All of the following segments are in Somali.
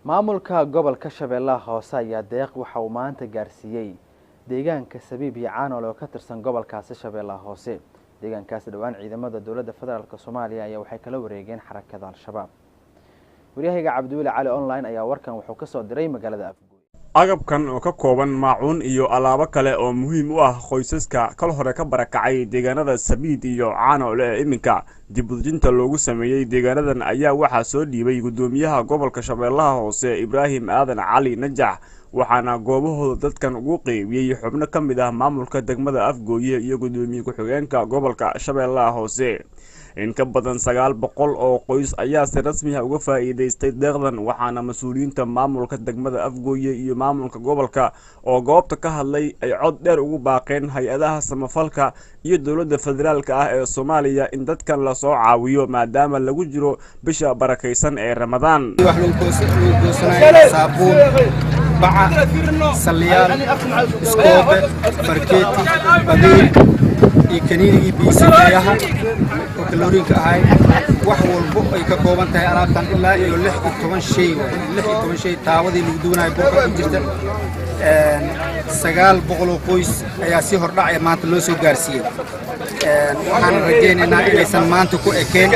Maamulka gobolka Shabeellaha Hoose ayaa deeq waxa uu maanta gaarsiiyey deegaanka Sabiib iyo Caanole oo ka tirsan gobolkaasi Shabeellaha Hoose. Deegaankaasi dhowaan ciidamada dowladda federaalk Soomaaliya ayaa waxay kala wareegeen xarakada Al-Shabaab. Waryahayga Cabdiweli Cali Online ayaa warkan wuxuu kasoo diray magaalada Afgooy. Agabkan oo ka kooban maacuun iyo alaabo kale oo muhiim u ah qoysaska kal hore ka barakacay deegaanada Sabiid iyo Caanoole ee iminka dib udejinta loogu sameeyey deegaanadan ayaa waxaa soo dhiibay guddoomiyaha gobolka Shabeellaha Hoose Ibraahim Aadan Cali Najax, waxaana goobahooda dadkan ugu qeybiyey xubno ka mid ah maamulka degmada Afgooye iyo guddoomiye ku-xigeenka gobolka Shabeellaha Hoose. In ka badan 900 oo qoys ayaa si rasmi ah uga faa'iidaystay deeqdan, waxaana mas-uuliyiinta maamulka degmada Afgooye iyo maamulka gobolka oo goobta ka hadlay ay cod dheer ugu baaqeen hay-adaha samafalka iyo dowladda federaalka ah ee Soomaaliya in dadkan lasoo caawiyo maadaama lagu jiro bisha barakaysan ee Ramadaan. Wax lagu goosanayo, saabuun, baca, salliyaal, iskoobe, farkeeti, badiil iyo kaniinigii biisifeeyaha oo kalooriinka ahay. Wax walbo ay ka kooban tahay alaabtan ilaa iyo 16 shay waay, 16 shay. Taawadii lagu duwanayo burka ku jirta. 900 oo qoys ayaa si hordhacaya maanta loo soo gaarsiiyey. Waxaan rajaynaynaa inaysan maanta ku ekeen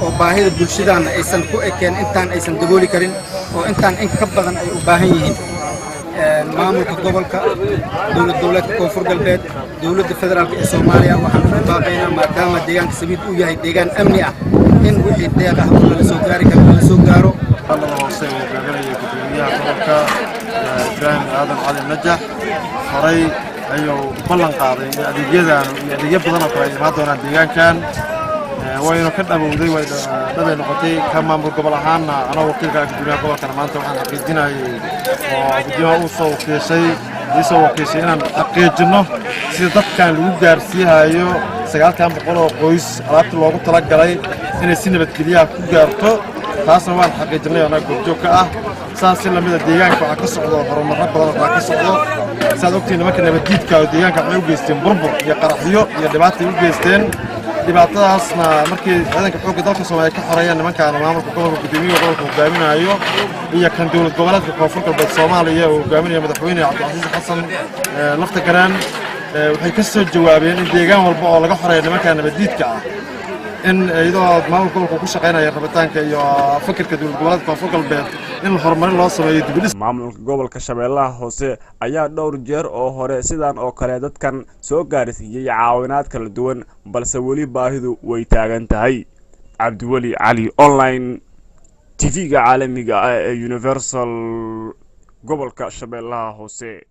oo baahida bulshadaanna aysan ku ekeen intaan, aysan dabooli karin oo intaan in ka badan ay u baahan yihiin. Maamulka gobolka, dowlad goboleedka Koonfur Galbeed, dowladda federaalk ee Soomaaliya waxaan ugu baaqaynaa, maadaama deegaanka Sabiid uu yahay deegaan amni ah, in wixii deeq ah oo lala soo gaari karo lala soo gaaro. Lada hoose uu hogaaminaya gudoomiyaha gobolka Ibraahim Aadan Cali Najax horay ayuu ballan qaaday in adeegyadan iyo adeegyo badan oo kale ay imaan doonaan deegaankan, wayna ka dhabowday, way dhabay noqotay. Ka maamul gobol ahaanna, anoo wakiilka gudoomiyaha gobolkana, maanta waxaan xaqiijinayay oo gudoomiyaha uu soo wakiishay, ii soo wakiishay, inaan xaqiijinno sida dadkan lagu gaarsiihayo 900 oo qoys alaabtii loogu talagalay inay si nabadgelyaha ku gaarto. Taasna waan xaqiijinay annaga goobjoog ka ah. Saas si lamida deegaanka waxaa ka socdo horumarro badan oo ka socdo. Saad ogtiin, nimanka nabaddiidka oo deegaanka waxay u geysteen burbur iyo qaraxyo iyo dhibaatay u geysteen. Dhibaatadaasna markii ciidanka xoogga dalka Soomaaliya ka xoreeyeen nimankaana, maamulka gobolka, guddoomiyaha gobolka hogaaminayo, iyo kan dowlad goboleedka Koonfur Galbeed Soomaaliya uu hogaaminayo madaxweyne Cabdicasiis Xasan Lafta Garaan, waxay ka soo jawaabeen in deegaan walba oo laga xoreeyo nimanka nabaddiidka ah, in iyadoo maamulka gobolka ku shaqaynaya rabitaanka iyo fikirka dowlad goboleedka Koonfur Galbeed, in horumarin loo sameeyo dibudhis. Maamulka gobolka Shabeellaha Hoose ayaa dhowr jeer oo hore sidan oo kale dadkan soo gaarsiiyey caawinaad kala duwan, balse weli baahidu way taagan tahay. Cabdiweli Cali Online, TV-ga caalamiga ah ee Universal, gobolka Shabeellaha Hoose.